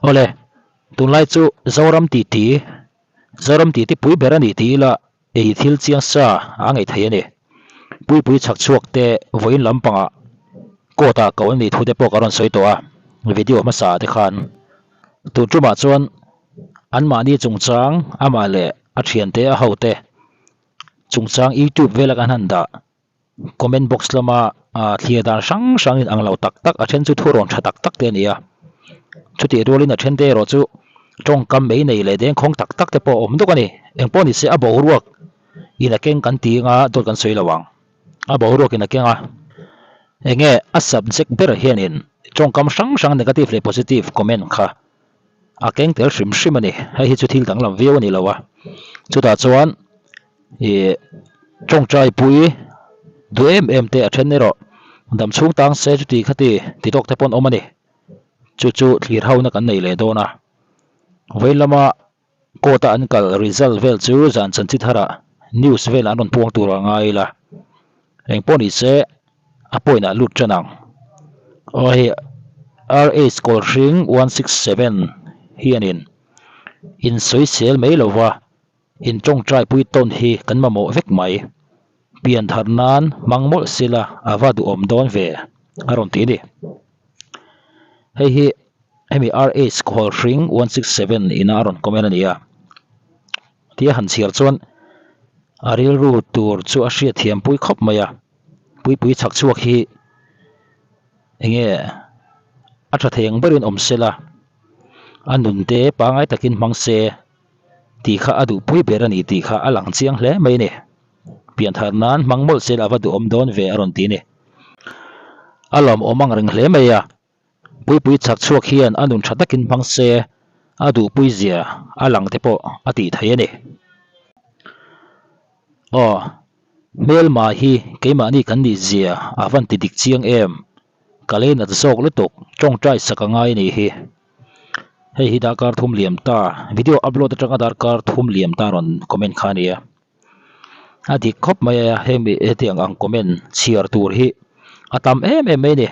Awle, tunlai chu Zoram titi, Zoram titi pui ber a ni ti ila ei thil chiang sa a ngaih thei a ni. Puipui chhak chhuak te vawiin lampangah court ah ko an nih thu te pawh ka rawn sawi tawh a, video hmasa ah te khan. Tun tumah chuan anmahni chungchang amah leh a thiante a hote chungchang youtube vela kan han dah. Comment box lama thlir dan hrang hrangin ang lo tak tak a then chu thurawn tha tak tak te a ni a, chutih rualin a then te erawh chu tawngkam mei nei leh dengkhawng tak tak te pawh a awm dawk a ni. Engpawh ni se a boruak in a keng kan ti anga dawt kan sawi lo ang. A boruak in a keng a, enge a subject ber hianin tawngkam hrang hrang negative leh positive comment kha a keng tel hrim hrim a ni. Hei hi chu thil danglam viau a ni lo a, chutah chuan Ih tawngtai pui duh em em te a then erawh dam chhung tang se chuti khati ti tawk te pawn awm a ni. Chu chu thlir ho na kan nei leh dawn a. Vawiin lama court a an kal result vel chu zan chanchi tharah news vel an rawn puang tur a ngai ila. Engpawh ni se a point ah lut tan ang. Aw hei RH Kawlhring 167 hianin insawisel mai lova In tawngtai pui tawn hi kan mamawh vek mai. Pian thar nan hmang mawlh sila a va duhawm dawn ve a rawn ti a ni. Hei hi hemi RH Khawlhring 167 ina a rawn comment a ni a. Tia han chhiar chuan a rilru tur chu a hriatthiam pui khawp mai a. Puipui chhak chhuak hi enge a tha thei ang berin awm sela a nunte pangai takin hmang se. Tih kha a duhpui ber a ni tih kha a lang chiang hle mai a ni. Pianthar nan hmang mawlh sel a va duhawm dawn ve a rawn ti a ni. A lawmawm ang reng hle mai a, Puipui chhak chhuak hian a nun tha takin hmang se a duhpui zia a lang te pawh a tih thei a ni. Aw, hmelma hi keimahni kan nih zia a van ti dik chiang em? Ka lei nat zawk lutuk, tawngtai sak a ngai a nih hi. Hei hi darkar thum liam ta, video upload atanga darkar thum liam ta rawn comment kha a ni a. A dik khawp mai a, hemi hetiang ang comment chhiar tur hi a tam em em mai a ni.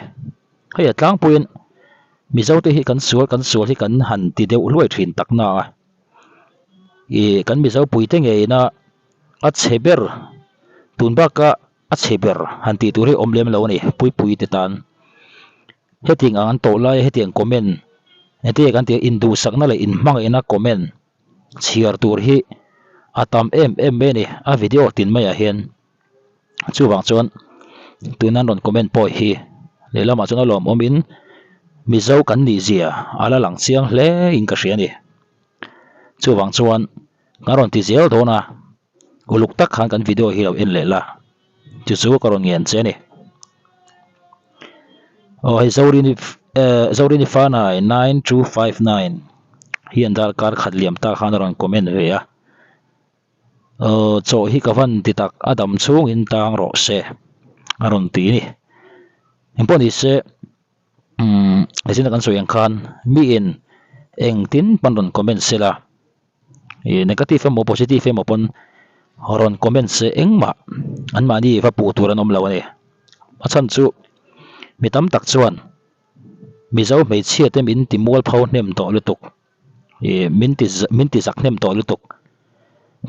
Hei a tlangpuiin Mizote hi kan sual kan sual hi kan han ti deuh hluai thin tak na a. Ih kan Mizo puite ngeina a chhe ber tun baka A chhe ber han tih tur hi awm lem lo a ni, Puipui te tan. Hetiang ang an tawh laia hetiang comment engtin nge kan tih a, induhsakna leh inhmangaihna comment chhiar tur hi a tam em em mai a ni, a video tin maiah hian. Chuvang chuan tuna an rawn comment pawh hi lehlamah chuan a lawmawmin Mizo kan nih zia a la lang chiang hle in ka hria a ni. Chuvang chuan kan rawn ti zel dawn a. Uluk tak khan kan video hi lo en leh la, chu chu ka rawn ngen che a ni. Aw hei Zorini eh Zorini Fanai 9259 hian darkar khat liam ta khan a rawn comment ve a. Aw chaw hi ka van ti tak a dam chhungin tang rawh se a rawn ti a ni. Engpawh ni se umm hei kan sawi ang khan miin engtin pawn rawn comment sela. Ih negative emaw positive emaw pawn rawn comment se engmah anmahni va puh tur an awm lo a ni. A chhan chu mi tam tak chuan Mizo hmeichhia te min ti mualpho hnem tawh lutuk ih min ti min ti zak hnem tawh lutuk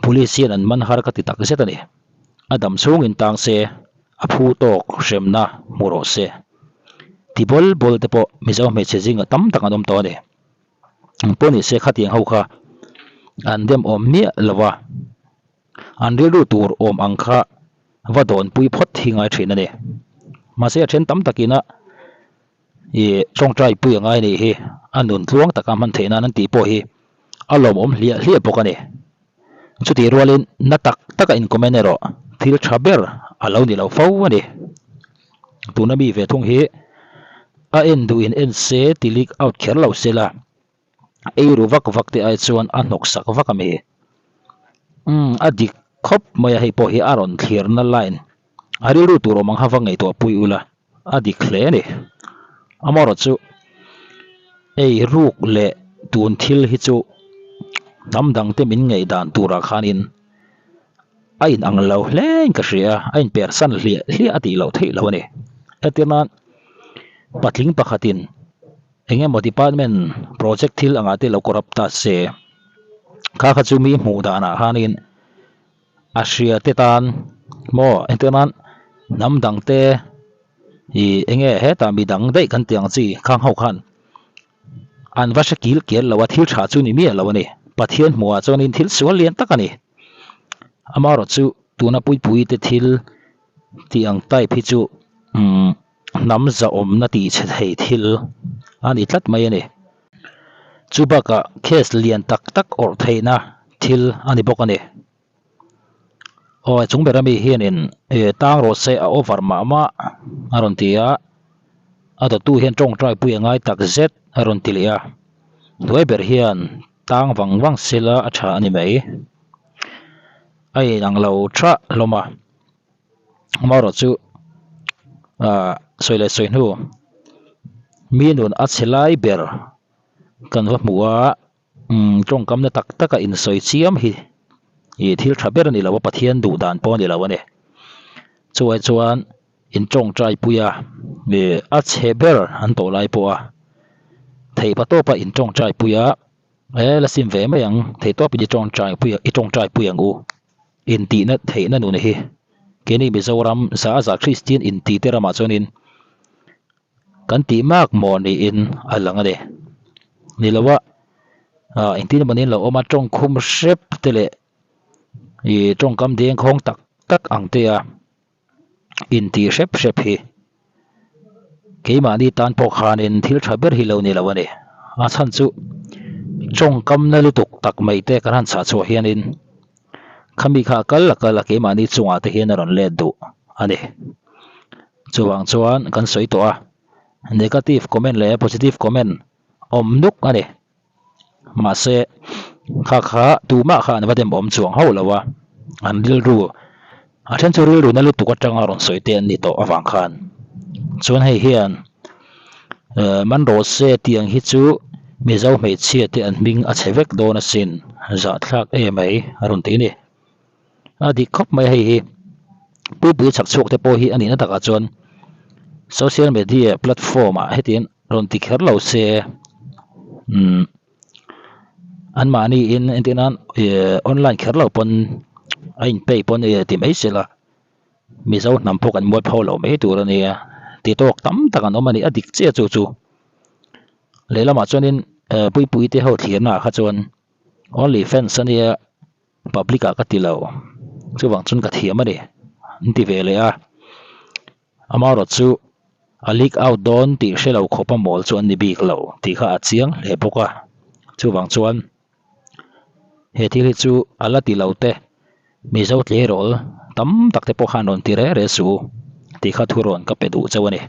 police hian an man har ka ti tak zet a ni. A dam chhungin tang se a phu tawk hremna hmu rawh se ti bawl bawl te pawh Mizo hmeichhe zingah tam tak an awm tawh a ni. Pawh ni se khatiang ho kha an dem awm miah lo va, an rilru tur awm ang kha va dawnpui phawt hi ngai thin a ni. Mahse a then tam takin a ih tawngtai pui a ngai nih hi a nun tluang taka hman theih nan an tih pawh hi a lawmawm hliah hliah bawk a ni. Chutih rualin na tak taka in comment erawh thil tha ber a lo ni lo fo a ni. Tuna mi ve thung hi a en duh in en se ti leak out kher lo se la, ei ru vak vak te ai chuan a hnawk sak vak a mi. Umm a dik khawp mai a hei pawh hi a rawn thlirna line a rilru tur awm ang kha va ngaihtuah pui ula a dik hle a ni. Amaherawh chu ei ruk leh tun thil hi chu hnam dang te min ngaihdan turah khanin a in ang lo hle in ka hria a, a in persan hliah hliah a tih loh theih loh a ni. Entirnan patling pakhatin. Eng emaw department project thil angah te lo corrupt ta se, kha kha chu mi hmuh danah khanin a hria te tan maw entir nan hnam dang te ih eng nge hetah mi dang daih kan tih ang chi khang ho khan an va hre kil kial lo a, thil tha chu ni miah lo a ni. Pathian hmuhah chuanin thil sual lian tak a ni. Amaherawhchu tuna puipui te thil tih ang type hi chu umm hnam zahawmna tih chhe thei thil a ni tlat mai a ni. Chu bakah case lian tak tak awrh theihna thil a ni bawk a ni. Aw chung ber ami hianin eh tang rawh se a over mah mah a rawn ti a, a dawttu hian tawngtai pui a ngai tak zet a rawn ti leh a, hnuai ber hian tang vang vang sela a tha a ni mai. A inang lo tha hlawm a. Amaherawh chu ah sawi leh sawi hnu mi nun a chhe lai ber kan va hmu a umm tawngkamna tak taka insawi chiam hi ih thil tha ber a ni lo a Pathian duh dan pawh a ni lo a ni chuai chuan in tawngtai pui a ih a chhe ber an tawh lai pawh a theihpa tawpa in tawngtai pui a e la sim ve mai ang theihtawpin i tawngtai pui i tawngtai pui ang u. Intihna theihna nun hi keini Mizoram za za Kristian inti te ramah chuanin kan tih mak maw niin a lang a ni. Ni lo a, ah engtin emaw niin lo awm a tawngkhum hrep te leh ih tawngkam dengkhawng tak tak ang te a intih hrep hrep hi keimahni tan pawh khanin thil tha ber hi lo ni lo a ni. A chhan chu tawngkamna lutuk tak mai te kan han chhah chhuah hianin khami kha a kal a kal a keimahni chungah te hian a rawn let duh a ni. Chuvang chuan kan sawi tawh a, negative comment leh positive comment awm nuk a ni. Mahse, kha kha tumah kha an va dem awm chuang hauh lo a, an rilru a then chu rilru na lutuk atanga rawn sawi te an ni tawh avang khan. Chuan hei hian eh man rawh se tiang hi chu Mizo hmeichhia te an hming a chhe vek dawn asin, zahthlak em mai a rawn ti a ni. A dik khawp mai hei hi Puipui chhak chhuak te pawh hi a nihna takah chuan social media platform ah hetiang rawn ti kher lo se umm anmahni in entir nan ih online kher lo pawn a in pay pawn ih ti mai sela Mizo hnam pawh kan mualpho lo mai tur a nia ti tawk tam tak an awm a ni a dik chiah chu chu lehlamah chuanin Puipui te ho thlirna ah kha chuan only fans a nia. Public ah ka ti lo, chuvang chuan ka thiam a ni, an ti ve leh a. Amaherawh chu a leak out dawn tih hre lo khawpa mawl chu an ni bik lo tih kha a chiang hle bawk a. Chuvang chuan he thil hi chu a la ti lo te, Mizo tleirawl tam tak te pawh khan rawn ti reh reh suh u tih kha thurawn ka pe duh chauh a ni.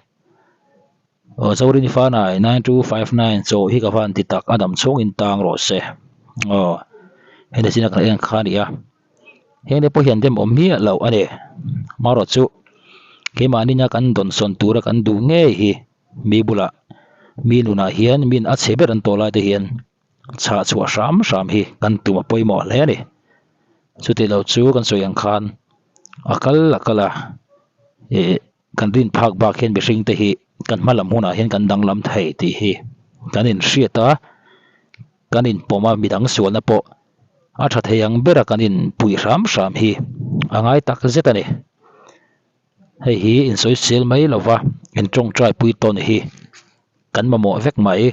Aw Zorini Fanai 9259 chaw hi ka van ti tak a dam chhung in tang rawh se aw hei ni chin a kan en kha a ni a heng te pawh hian dem awm miah loh a ni marawh chu keimahni nia kan dawnsawn tura kan duh ngei hi mi bulah mi nunah hian min a chhe ber an tawh lai te hian chhah chhuah hram hram hi kan tum a pawimawh hle a ni chuti lo chu kan sawi ang khan a kal a kal a ih. Kan rin phak bak hian mihring te hi kan hma lam hunah hian kan danglam thei tih hi kan inhriat a, kan inpawm a, midang sualna pawh a tha thei ang bera kan inpuih hram hram hi a ngai tak zet a ni. Hei hi insawisel mai lova intawngtai pui tawn hi Kan mamawh vek mai.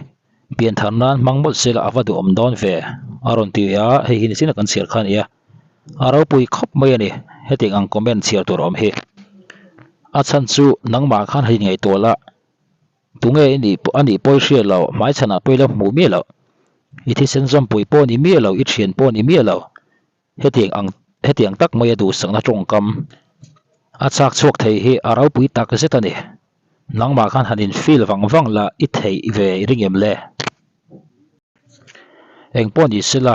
Pianthar nan hmang mawlh sela a va duhawm dawn ve a rawn ti a, hei hi nichin a kan chhiar kha a ni a, a ropui khawp mai a ni hetiang ang comment chhiar tur a awm hi. A chhan chu nangmah khan hei ngaihtuah la, tunge i nih a nih pawh i hriat loh, hmaichhanah pawh i lo hmuh miah loh, i thisen zawmpui pawh ni miah lo, i thian pawh ni miah lo, Hetiang ang hetiang tak maia duhsakna tawngkam a chak chhuak thei hi a ropui tak zet a ni. Nangmah khan han in feel vang vang la i theih ve i ring em le? Eng pawh ni sela,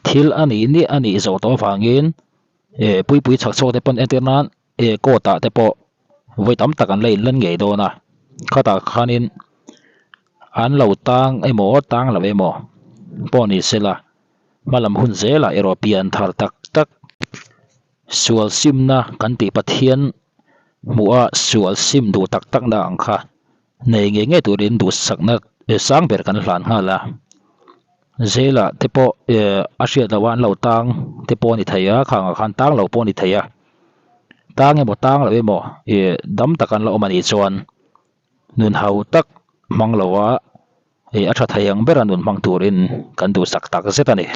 thil a nih nih a nih zawh tawh avangin eh puipui chhak chhuak te pawn entir nan eh court ah te pawh vawi tam tak an la inlan ngei dawn a, khatah khanin an lo tang emaw tang lo emaw pawh ni sela Hmalam hun zelah erawh pian thar tak tak sual simna kan tih Pathian hmuha sual sim duh tak takna ang kha nei ngei ngei turin duhsakna sang ber kan hlan nghal a. Jail ah te pawh a hriat loh a an lo tang te pawh a ni thei a, khangah khan tang lo pawh a ni thei a. Tang emaw tang lo emaw ih dam tak an la awm a nih chuan nun hau tak hmang lo a ih a tha thei ang bera nun hmang turin kan duhsak tak zet a ni.